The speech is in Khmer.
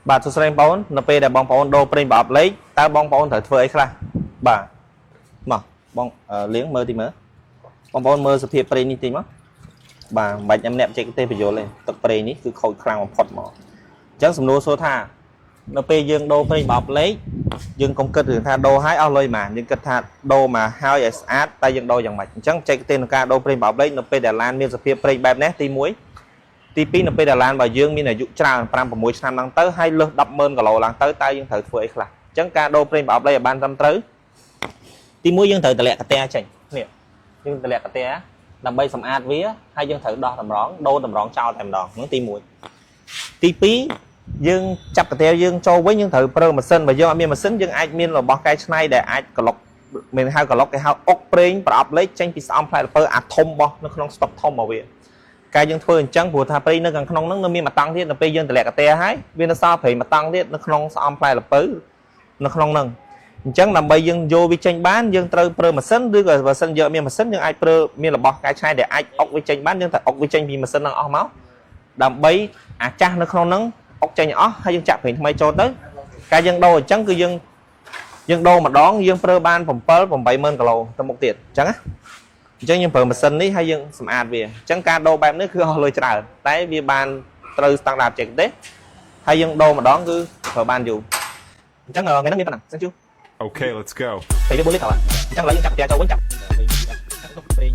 បាទសួស្តីបងប្អូននៅពេលដែលបងប្អូនដូរប្រេងប្រអប់លេខតើបងប្អូនត្រូវធ្វើអីខ្លះបាទមកបងអឺលៀងមើលទីមើលបងប្អូនមើលសភាពប្រេងនេះតិចមកបាទមិនបាច់ខ្ញុំអ្នកបច្ចេកទេសបញ្យល់ទេទឹកប្រេងនេះគឺខូចខ្លាំងបំផុតមកអញ្ចឹងសំណួរសួរថានៅពេលយើងដូរប្រេងប្រអប់លេខយើងកុំគិតរឿងថាដូរឲ្យអស់លុយប៉ុន្មានយើងគិតថាដូរមកហើយឲ្យស្អាតតែយើងដូរយ៉ាងម៉េចអញ្ចឹងបច្ចេកទេសក្នុងការដូរប្រេងប្រអប់លេខនៅពេលដែលឡានមានសភាពប្រេងបែបនេះទី1 ទី2នៅពេលដែលឡានរបស់យើងមានអាយុច្រើន5 6ឆ្នាំឡើងទៅហើយលើស100000គីឡូឡើងទៅតើយើងត្រូវធ្វើអីខ្លះអញ្ចឹងការដូរប្រេងប្រអប់លេខឲ្យបានត្រឹមត្រូវទី1យើងត្រូវតម្លាក់កាតែចេញនេះយើងតម្លាក់កាតែដើម្បីសម្អាតវាហើយយើងត្រូវដោះតម្រងដូរតម្រងចោលតែម្ដងហ្នឹងទី1ទី2យើងចាប់កាតែយើងចូលវិញយើងត្រូវប្រើម៉ាស៊ីនបើយើងអត់មានម៉ាស៊ីនយើងអាចមានរបស់កែច្នៃដែលអាចក្លុកមានហៅក្លុកគេហៅអុកប្រេងប្រអប់លេខចេញពីស្អំផ្លែល្ពៅអាធំរបស់នៅក្នុងស្តុកធំរបស់វា ការយើងធ្វើអញ្ចឹងព្រោះថាប្រេងនៅខាងក្នុងហ្នឹងនៅមានមួយតង់ទៀតនៅពេលយើងតម្លាក់កាតែហើយវានៅសល់ប្រេងមួយតង់ទៀតនៅក្នុងស្អំផ្លែល្ពៅនៅក្នុងហ្នឹងអញ្ចឹងដើម្បីយើងយកវាចេញបានយើងត្រូវប្រើម៉ាស៊ីនឬក៏បើសិនយើងអត់មានម៉ាស៊ីនយើងអាចប្រើមានរបស់កែច្នៃដែលអាចអុកវាចេញបានយើងត្រូវអុកវាចេញពីម៉ាស៊ីនហ្នឹងអស់មកដើម្បីអាចាស់នៅក្នុងហ្នឹងអុកចេញអស់ហើយយើងចាក់ប្រេងថ្មីចូលទៅការយើងដូរអញ្ចឹងគឺយើងយើងដូរម្ដងយើងប្រើបាន7 80000គីឡូទៅមុខទៀតអញ្ចឹងណា អញ្ចឹងយើងប្រើម៉ាស៊ីននេះហើយយើងសម្អាតវាអញ្ចឹងការដូរបែបនេះគឺអស់លុយច្រើនតែវាបានត្រូវស្តង់ដារបច្ចេកទេសហើយយើងដូរម្ដងគឺប្រើបានយូរអញ្ចឹងថ្ងៃនេះមានប៉ុណ្ណឹង Thank you. Okay, let's go. ពេលវា4លីត្រហើយអញ្ចឹងឥឡូវយើងចាប់ផ្ទះចូលវិញចាប់ប្រេង